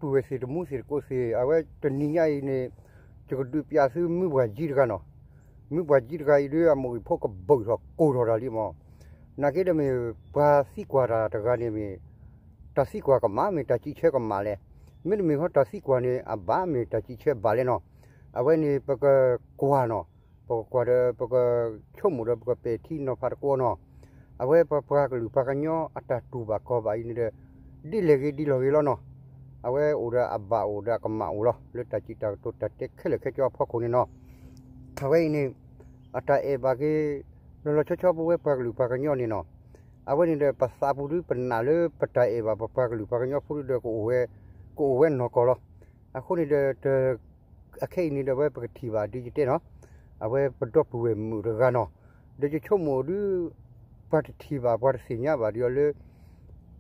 ပုၢ်ဝဲၢ်သ့ၣ်တမူသ့ၣ်တကိးသ့ၣ် အဝဲတနံၤညါအံၤန့ၣ် ယကဒုးပျးသုမုၢ်ပှၢ်ကၠံတဂၤနီၤ. မုၢ်ပှၢ်ကၠံတဂၤအံၤဒုး အမိၢ်ဂံၢ်ဖိကဘုးထီၣ်ကိၢ်ထီၣ်တၢ်လံမး. နာ်က့ဒီးမ့ၢ်ပှၤသံကွၢ်တၢ်တဂၤန့ၣ်မ့ၢ် တၢ်သံကွၢ်ကမၣ် မ့ၢ်တၢ်စံးဆၢကမၣ်လဲၣ်. မ့တမ့ၢ်ဃီတၢ်သံကွၢ်န့ၣ် အဘၣ်မ့ၢ်တၢ်စံးဆၢဘၣ်လဲၣ်နီၤ. အဝဲန့ၣ်ပကကွၢ်နီၤ. ပကကွၢ်ဒီး ပကဆိကမိၣ်ဒီး ပကပဲာ်ထံနီၤဖးတကိးနီၤ. အဝဲပပှၤကလုာ်ပှၤကညီအတၢ်တူၢ်ဘၣ်ခီၣ်ဘၣ်အံၤန့ၣ်ဒီး ဒ်လဲၣ်ဂ့ၤဒ်လဲၣ်ဂ့ၤလီၤနီၤ. အဝဲအိၣ်ဒီးအဘၣ်အိၣ်ဒီးအကမၣ်အိၣ်လီၤ လၢတၢ်စံးတၢ်ကတိၤတၢ်တဲခဲလၢာ်ခဲဆ့အဖီခိၣ်န့ၣ်နီၤ. အဝဲအံၤန့ၣ် အတၢ်အဲၣ်ဘၣ်က့ၤ လီၤလီၤဆီဆီပဝဲပှၤကလုာ်ပှၤကညီန့ၣ်နီၤ. အဝဲန့ၣ်ဒီး ပသးပူၤဒုပနာ်လၢပတၢ်အဲၣ်ဘၣ်ပပှၤကလုာ်ပှၤကညီဖိဒုဒီး ကအိၣ်ဝဲ ကအိၣ်ဝဲနီၢ်ကီၢ်လီၤ. အဃိန့ၣ်ဒီး အခဲအံၤန့ၣ်ဒီးအဝဲပကထံၣ်ဘၣ်ဒ်ယတဲနီၤ. အဝဲပဒီပုၢ်ဝဲၢ်မုၣ်တဂၤနီၤ. ဒီးယဆိကမိၣ်ဒု ပှၤတထံၣ်ဘၣ်ပှၤတသ့ၣ်ညါဘၣ်ဒ်အီၤလၢ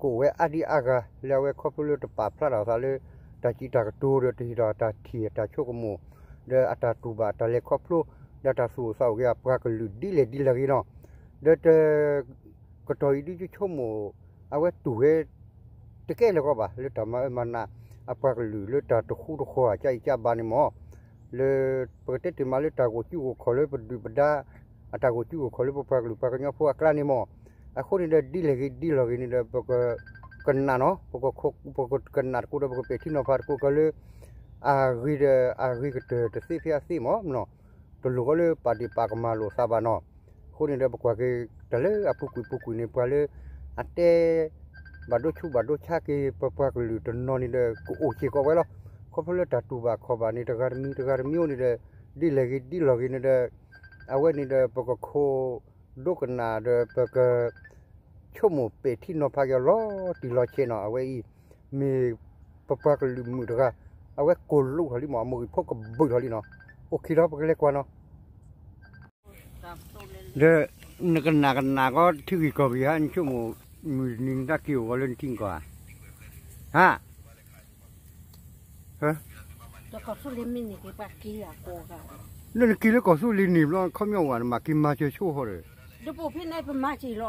ကအိၣ်ဝဲအါဒံအါဂၤ လၢအဝဲခီဖျိလၢတပာ်ဖျါထီၣ်အသးလၢ တၢ်စံးတၢ်ကတိၤဒီး တဟ့ၣ်ထီၣ်အတၢ်ထံၣ်အတၢ်ဆိကမိၣ် ဒီးအတၢ်တူၢ်ဘၣ်အတၢ်လဲၤခီဖျိ ဒီးတၢ်သူၣ်အိၣ်သးအိၣ်က့ၤအပှၤကလုာ်ဒ်လဲၣ်ဒ်လဲၣ်ဂ့ၤနီၤ. ဒီးတ ကတီၢ်အံၤဒုယဆိကမိၣ် အဝဲတူၢ်ဝဲ တကဲလၢၤကီးဘၣ် လၢတၢ်မၤအၢမၤနး အပှၤကလုာ်လၢတၢ်တဃူတဃီၤအကါအံၤကါဘၣ်န့ၣ်မး လၢပကတဲတ့ၢ်မးလၢတၢ်ဂိၢ်ကၠူဂိၢ်ခီၣ်လၢပဒုၣ်ပဒါ အတၢ်ဂိၢ်ကၠူဂိၢ်ခီၣ်လၢပပှၤကလုာ်ပှၤကညီဖိအကျါန့ၣ်မး. အဃိန့ၣ်ဒီးဒ်လဲၣ်ဂ့ၤဒ်လဲၣ်ဂ့ၤန့ၣ်ဒီး ပက ကနၣ်နီၤ ပက ပကကနၣ်တကိးဒီး ပကပဲာ်ထံနီၤဖးတကိးကီးလၢ အဂ့ၤဒီးအဂ့ၤကတၢၢ်တသ့ဖဲအသ့မးနီၤ. တလိၣ်ဃီလၢပာ်ဒ့ၣ်ပာ်ကမၣ်လိာ်သးဘၣ်နီၤ. အဃိန့ၣ်ဒီး ပကွၢ်က့ၤ တၢ်လၢအပူၤကွံာ်ပူၤကွံာ်န့ၣ် ပှၤလၢ အတဲ ဘၣ်ဒိဆူးဘၣ်ဒိဆါက့ၤ ပပှၤကလုာ်တနီၤန့ၣ်ဒီး ကအိၣ်စ့ၢ်ကီးဝဲလီၤ. ခီဖျိလၢတၢ်တူၢ်ဘၣ်ခီၣ်ဘၣ်န့ၣ် တဂၤတမံၤတဂၤတမံၤအိၣ်န့ၣ်ဒီး ဒ်လဲၣ်ဂ့ၤဒ်လဲၣ်ဂ့ၤန့ၣ်ဒီး အဝဲန့ၣ်ဒီး ပကခိး ဒိကနၣ်ဒီး ပက ဆိကမိၣ်ပဲာ်ထံနီၤဖးက့ၤအီၤလီၤတံၢ်လီၤဆဲးနီၤ. အဝဲအံၤ မ့ၢ်ပပှၤကလုာ်မုၣ်တဂၤ အဝဲကိၢ်လိာ်ထီၣ်လံမး အမိၢ်ဂံၢ်ဖိကဘုးထီၣ်လံနီၤ. အိၣ်ခံဒီး ပကလဲၤကွၢ်နီၤ. ဒီး နကနၣ်ကနၣ်ကီ ထံဂ့ၢ်ကီၢ်ဂ့ၢ်ဟါ နဆိကမိၣ် မုၢ်နံၤနတၢ်က့ၤအိၣ်ဂီၤလၢနထံကီၢ်ဧါ. ဟါ လၢနက့ၤလၢကီၢ်သူလ့ၤန့ၣ်ဘျီ ခီပညီဝဲ နမၤက့ၤမၤစၢၤဆိဟီဒီး မ့ၢ်ဧါ.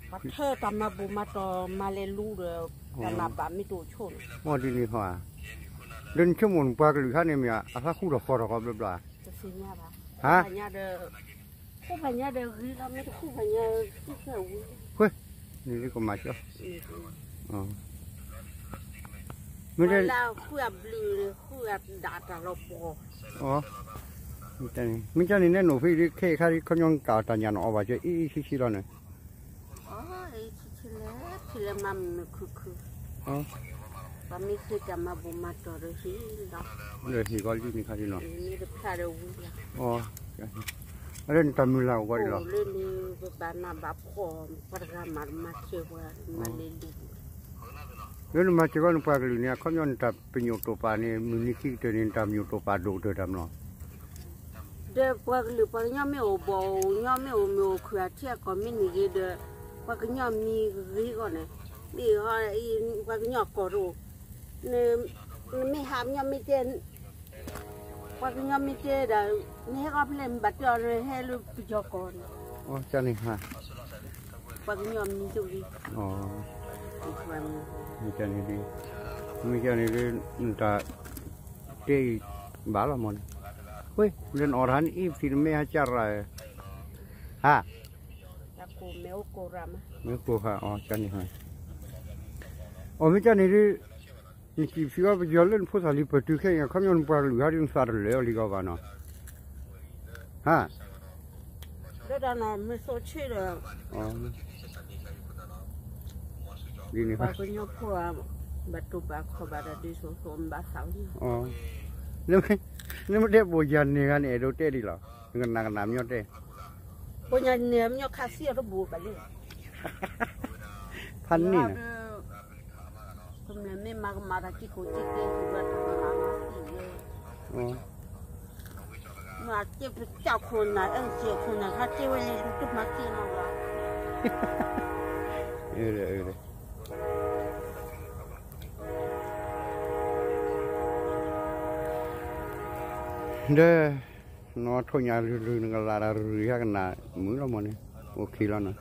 ပထၢတၢ်မၤဘူၣ်မၤတီၢ်မၤလဲၤလူဒီး တၢ်မၤဘၣ်မ့ၢ်တအိၣ်ဆိန့ၣ် အီၤဒ်န့ၣ်ဟီဧါ. ဒီးနဆိကမိၣ်နပှၤကလုာ်ဟါန့ၣ်မ့ၢ် အသးဃူထီၣ်ဃီထီၣ်ဃီဘျီဘျီဧါ. ဟါ ဃိဖးညါဒီးဂ့ၤလီၤမ့ၢ်တဃူဖးညါ ဃိ န့ၣ်ကမၤစၢၤ မ့ၢ် မ့ၢ်ကန့ၣ် နဲနိၣ်ဖဲအံၤဒ်ခဲအံၤခါဒ် ခီပညီကးအီၤတၢ်ညၣ်န့ၣ် အီၣ်ဘၣ်စၢၤအ့ၣ်အ့ၣ်ဆံဆံလီၤန့ၣ် ပမ့ၢ်ဃ့တၢ်မၤဘူၣ်မၤတီၢ်ဒီးဟ့ၣ်လီၤ ဒီးဟ့ၣ်ဂီၤလံန့ၣ်ခါဒ်နီၤ အလၢနတၢ်မုၢ်လၢ်အိၣ်ဂီၢ်ဒ်လီၤ လၢနမၤစၢၤဂီၢ်နပှၤကလုာ်န့ၣ် အခီပညီနတၢ်ပညိၣ်တိာ်ပာ်န့ၣ် မုၢ်နံၤခံကတၢၢ်န့ၣ် နတၢ်ပညိၣ်တိာ်ပာ်ဒိၣ်ကတၢၢ်တၢ်မနီၤ ဒီးပှၤကလုာ်ပှၤကညီမ့ၢ်အိၣ်ဘီၣ်အိၣ်ညီမ့ၢ်အိၣ်မုာ်အိၣ်ခုၣ်အထံအကီၢ်မ့ၢ်န့ၢ်ဂ့ၤဒီး ပှၤကညီမံၤဂ့ၤဂီၢ်န့ၣ် မ့ၢ် ပှၤကညီကီၢ်တအိၣ် နမ့ၢ်ဟးပှၤကညီမ့ၢ်တဲ ပှၤကညီမ့ၢ်တဲဒၣ် နဟဲဃီဖဲလဲၣ် နဘၣ်တဲအီၤနဟဲလၢပယီၤကီၢ်န့ၣ် ပှၤကညီမံၤတဂ့ၤ မ့ၢ်န့ၣ်ဒ် နတၢ်တဲအံၤဘၣ်လီၤမ့ၢ်န့ၣ် ဝ့ၢ် လၢနအီၣ်တၢ်န့ၣ်အံၤ ပသံနမ့ၢ်ဟါကၢ်ရၤ ဟါ မ့ၢ်ကိၢ်ဟါ အီၤကၢ်န့ၣ်ဟါ အီၤမ့ၢ်ကၢ်န့ၣ်ဒ် နစံးပစံးအီၤပယီၤလၢနဖိသၣ်လံၤပတုာ်ခဲအံၤ အခီပညီနပှၤကလုာ်ဟါဒ်နသးတလၢာ်အီၤလံဂီၢ်ဘၣ်နီၤ ဟါ လၢတၢ်နီၤမ့ၢ်သိးဆ့ဒီး ဒ်န့ၣ် ပှၤကညီဖိဧါ ဘၣ်တိၢ်ဘၣ်ခီၣ်ဘၣ်တၢ်ဒ်သိးသိးမ့ၢ်ဘၣ်သးဝဲ နမ့ၢ်တဲပိာ်ယၤန့ၢ်ဂၤန့ၣ် အဲၣ်ဒိးတဲဒ်လီၤ နကနၣ်ကနၣ်မညီတဲ ပိာ်ယၤန့ၢ်မညီခါသံအီၤတဘူၣ်ဘၣ်လံ ဖးန့ၣ်န့ၣ် ကမျၢၢ်မ့ၢ်မၤကမၣ်တၢ်ကံၢ်ခိၣ်ကံၢ်က့ၤ ဟူးဝဲတၢ်မၤမၤသံဝဲ မ့ၢ်က့ၤပကၢ်ခိၣ်နၢ် အဲၣ်က့ၤခိၣ်နၢ် ခါက့ၤဝဲလၢတမၤက့ၤနီၤဘၣ် ဒီး နီၢ်ထိၣ်ညါလုၢ်လုၢ် နကလၤတၢ်ရုၢ်ယါကနၣ်မုာ်လီၤမ့ၢ်န့ၣ် အိၣ်ခံလီၤနီၤ